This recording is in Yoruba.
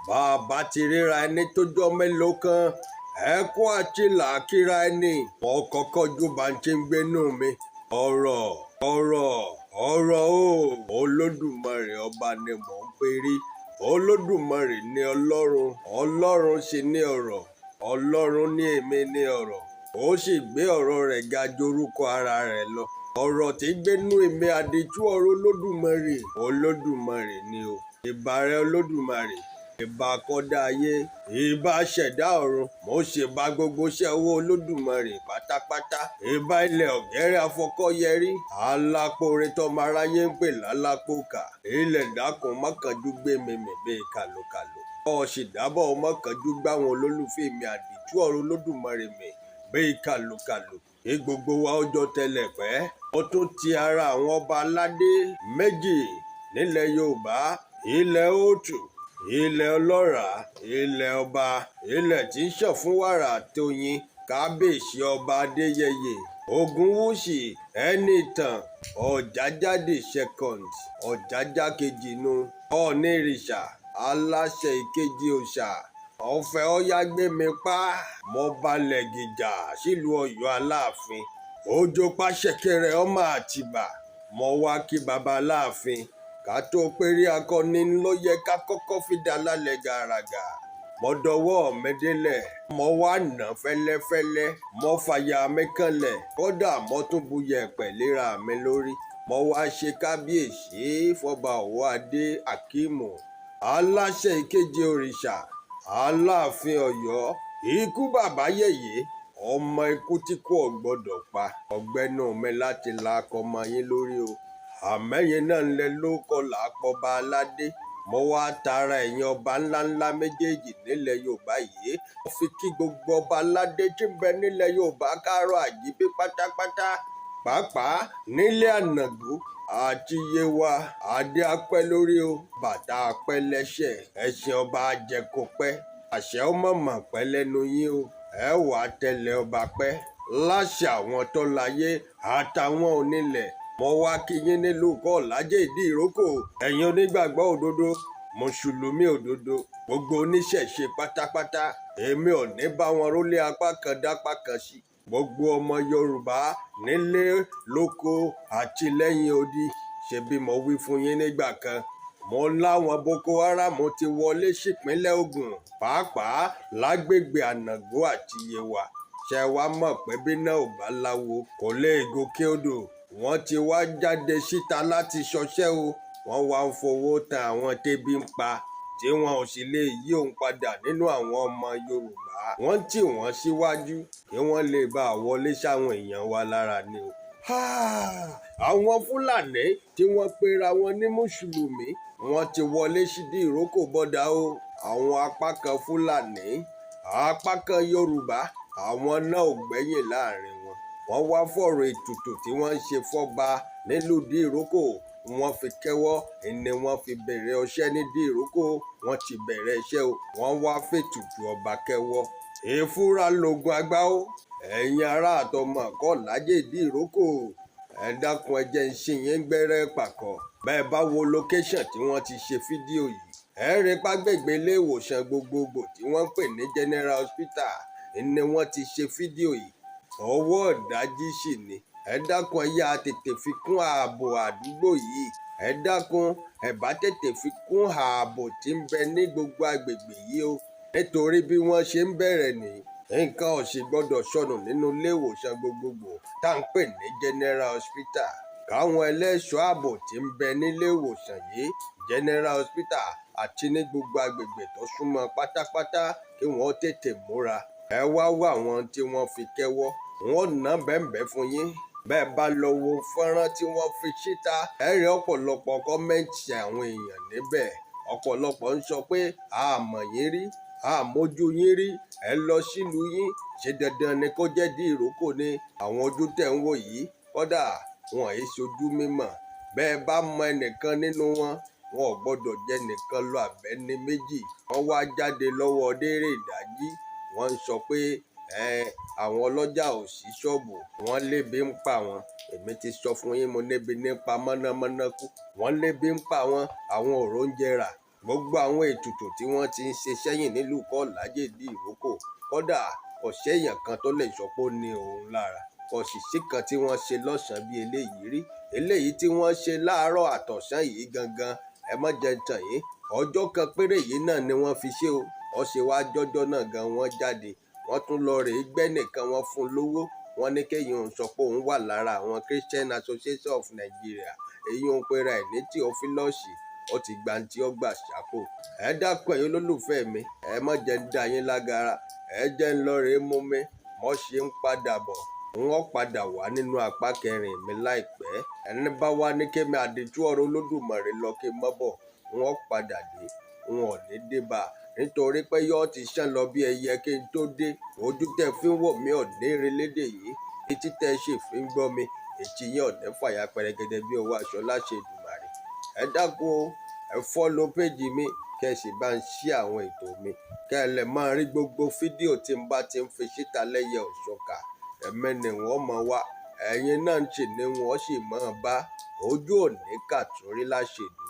Bá a bá ti ríra ẹni tó jọ́ mélòó kan, ẹ kú àti làákìrá ẹni. Mo kọ́kọ́ júbà tí ń gbénú mi. Ọ̀rọ̀, ọ̀rọ̀, ọ̀rọ̀ o. Olódùmarè ọba ni mò ń perí. Olódùmarè ni Ọlọ́run, Ọlọ́run sì ni ọ̀rọ̀, Ọlọ́run ní èmi ní ọ̀rọ̀. Ó sì gbé ọ̀rọ̀ rẹ̀ ga jorúkọ ara rẹ̀ lọ. Ọ̀rọ̀ tí gbénú èmi àdìtú ọ̀rọ̀ Olódùmarè, Olódùmarè ni o. Ìbà rẹ Olódùmarè, ìbà kọ́dá ayé, ìbà ṣẹ̀dá ọ̀run. Mo ṣe bá gbogbo iṣẹ́ owó Olódùmarè pátápátá. Ìbà ilẹ̀ ọ̀gẹ́rẹ́ afọkọ́yẹrí, alápòore tọmọ aráyé ń pè lálápòkà. Ilẹ̀ dákun mọ́kànjú gbé mi mì bíi kàlòkàlò. Ọ sì dábọ̀ mọ́kànjú gbáwọn olólùfẹ́ mi àdìtú ọ̀rọ̀ Olódùmarè mi bíi kàlòkàlò. Kí gbogbo wa ó jọ tẹlẹ̀ pẹ́. Ó tún ti ara àwọn ọba aládé méjì nílẹ̀ Yorùbá, ilẹ̀ Òòtù, ilẹ̀ ọlọ́ràá, ilẹ̀ ọba, ilẹ̀ tí ń ṣàn fún wàrà àtoyin, kábíyèsí ọba Adéyẹyè Ògúnwùsì Ẹnìtàn Ọ̀jájá the second, Ọ̀jájá kejì nu, Ọ̀ọ̀nìrìṣà aláṣẹ ìkejì òòṣà ọ̀fẹ́ ọ̀yá gbé mi pa. Mo balẹ̀ gìjà sílùú Ọ̀yọ́ Aláàfin, òjò pàṣẹkẹrẹ ọmọ Àtìbà. Mo wá kí baba Aláàfin. Ká tó péré akọni ló yẹ ká kọ́kọ́ fi dá lálẹ́ gàràgà. Mo dọwọ́ mi délẹ̀, mo wá nà fẹ́lẹ́fẹ́lẹ́, mo fàyà mi kanlẹ̀, kódà mo tún bu yẹ̀pẹ̀ léra mi lórí. Mo wá ṣe kábíyèsí fọba Ọwọ́adé Akeem, aláṣẹ ìkejì òrìṣà, Aláàfin Ọ̀yọ́. Ikú bàbá yèyé, ọmọ ikú tí kò gbọ́dọ̀ pa. Ọgbẹ́nu mi láti la akọ ọmọ yín lórí o. Àmẹ́yìn náà ń lẹ lóko làápọ̀ba aládé. Mo wá tara ẹ̀yin ọba ńláńlá méjèèjì nílẹ̀ Yorùbá yìí, mo fi kí gbogbo ọba aládé tí ń bẹ nílẹ̀ Yorùbá káàárọ̀ àjíbí pátápátá, pàápàá nílé Ànàgó àti Yewa. Adé apẹ́ lórí o, bàtà apẹ́ lẹ́sẹ̀, ẹṣin ọba ajẹkọpẹ́, àṣẹ ó mọ̀mọ̀ pẹ́ lẹ́nu yín o. Ẹ wàá tẹ̀lé ọba pẹ́ láṣẹ àwọn tó láyé àtàwọn onílẹ̀. Mo wá kí yín nílùú Kọ́ọ̀lájẹ́ ìdí ìrókò. Ẹ̀yin onígbàgbọ́ òdodo, mùsùlùmí òdodo, gbogbo oníṣẹ̀ṣe pátápátá, èmi ò ní bá wọn rólé apá kan dápá kan sí. Gbogbo ọmọ Yorùbá nílé lóko àti lẹ́yìn odi, ṣebí mo wí fún yín nígbà kan, mo láwọn Boko Haram ti wọlé sípínlẹ̀ Ògùn, pàápàá lágbègbè Ànàgó àti Yewa. Ṣé wàá mọ̀ pé bí náà ò bá láwo kò lè gòkè odò? Wọ́n ti wá jáde síta láti ṣọṣẹ́ o. Wọ́n wá ń fowó tan àwọn tébi ń pa, tí wọn ò sì lè yí òun padà nínú àwọn ọmọ Yorùbá. Wọ́n tì wọ́n síwájú kí wọ́n lè bá a wọlé sáwọn èèyàn wa lára ni o. Àwọn Fúlàní tí wọ́n pera wọn ní mùsùlùmí, wọ́n ti wọlé sídìí ìrókò bọ́dà o. Àwọn apá kan Fúlàní, apá kan Yorùbá, àwọn náà ò gbẹ́yìn láàrin wọn. Wọ́n wá fọ̀rọ̀ ètùtù tí wọ́n ń ṣe fọ́ba nílùú Ìdí-ìrókò, wọ́n fi kẹ́wọ́ ni wọ́n fi bẹ̀rẹ̀ ọṣẹ́ nídìí ìrókò. Wọ́n ti bẹ̀rẹ̀ iṣẹ́ o. Wọ́n wá fètùtù ọba kẹ́wọ́. Ìfúra lògùn àgbà o. Ẹ̀yin ará àtọmọ Kọ́ọ̀lájẹ́ Ìdí-ìrókò, ẹ dákun, ẹ jẹ́ ń ṣe yín gbẹ́rẹ́ pàkọ́. Bẹ́ẹ̀ bá wo location tí wọ́n ti ṣe fídíò yìí, ẹ rí pàgbègbè ilé ìwòsàn gbogbogbò tí wọ́n ń pè ní General Hospital ni wọ́n ti ṣe fídíò yìí. Ọwọ́ ìdájí sì ni. Ẹ dákun, ẹ yá tètè fi kún ààbò àdúgbò yìí. Ẹ dákun, ẹ bá tètè fi kún ààbò tí ń bẹ ní gbogbo agbègbè yìí o, nítorí bí wọ́n ṣe ń bẹ̀rẹ̀ ní nǹkan ò sì gbọ́dọ̀ sọnù nínú ilé ìwòsàn gbogbogbò tá à ń pè ní General Hospital. Káwọn ẹlẹ́ṣọ́ ààbò tí ń bẹ nílé ìwòsàn yìí, General Hospital, àti ní gbogbo agbègbè tó súnmọ́ pátápátá, kí wọ́n tètè múra. Ẹ wá wá àwọn tí wọ́n fi kẹ́wọ́, wọ́n ná bẹ́ẹ̀nbẹ́ẹ́ fún yín. Bẹ́ẹ̀ bá lọ wo fọ́nrán tí wọ́n fi síta, ẹ rí ọ̀pọ̀lọpọ̀ comment àwọn èèyàn níbẹ̀. Ọ̀pọ̀lọpọ̀ ń sọ pé a mọ̀ yín rí, a mójú yín rí, ẹ lọ sílùú yín. Ṣé dandan ni kó jẹ́ Ìdí ìrókò ni? Àwọn ojú tẹ̀ ń wò yìí, kódà wọn ì ṣojú mímọ̀. Bẹ́ẹ̀ bá mọ ẹnìkan nínú wọn, wọn ò gbọ́dọ̀ jẹ́ nìkan lọ àbẹ́ni méjì. Wọ́n wá jáde lọ́wọ́ dérè ìdájí, wọ́n ń sọ pé àwọn ọlọ́jà ò sí ṣọ́ọ̀bù, wọ́n lébi ń pa wọn. Èmi ti sọ fún yín, mo nébi nípa mọ̀nàmọ́ná kú. Wọ́n lébi ń pa wọn, àwọn ò róúnjẹ rà. Gbogbo àwọn ètùtù tí wọ́n ti ń ṣe sẹ́yìn nílùú Kọ́lájé ìdí ìrókò, kódà kò séèyàn kan tó lè sọ pé ó ní òun lára. Kò sì sí kan tí wọ́n ṣe lọ́sàn-án bí eléyìí rí. Eléyìí tí wọ́n ṣe láàárọ̀ àtọ̀sán yìí gangan, ẹ má jẹ́ n tàn yín, ọjọ́ kan péré yìí náà ni wọ́n fi ṣe o. Ó ṣe wá jọ́jọ́ náà gan wọ́n jáde, wọ́n tún lọ rèé gbẹ́ nìkan, wọ́n fún lówó, wọ́n ní kéèyàn òun sọ pé òun wà lára àwọn Christian Association of Nigeria. Èyí ń pera ẹ̀ ní Theophilus, ó ti gba tí ó gbà sápò. Ẹ dákun, ẹ̀yin olólùfẹ́ mi, ẹ má jẹ́ ń dá yín lágara, ẹ jẹ́ ń lọ rèé mú mi. Mo ṣe ń padà bọ̀, wọ́n padà wá nínú apá kẹrin mi láìpẹ́. Ẹni bá wá ní kémi àdìtú ọ̀rọ̀ Olódùmarè lọ kí n mọ́ bọ̀, wọ́n padà dé, wọn ò ní dé bá a, nítorí pé yóò ti ṣán lọ bí ẹyẹ kí n tó dé. Ojú tẹ́ fi ń wò mí ò ní relédè yìí, etí tẹ́ ṣe fi ń gbọ́ mi, etí yín ò ní fàya pẹrẹgẹdẹ bí owó aṣọ láṣẹ Èdùmàrè. Ẹ dákun o, ẹ follow page mi, kẹ́ ẹ sì bá ń ṣí àwọn ètò mi, kẹ́ ẹ lè máa rí gbogbo fídíò tí n bá ti ń fi síta lẹ́yẹ òṣùkà. Ẹ̀mí ni wọ́n mọ̀ wá, ẹ̀yin náà sì ni wọ́n sì máa bá ojú òní kàtúrí láṣẹ Èdùmàrè.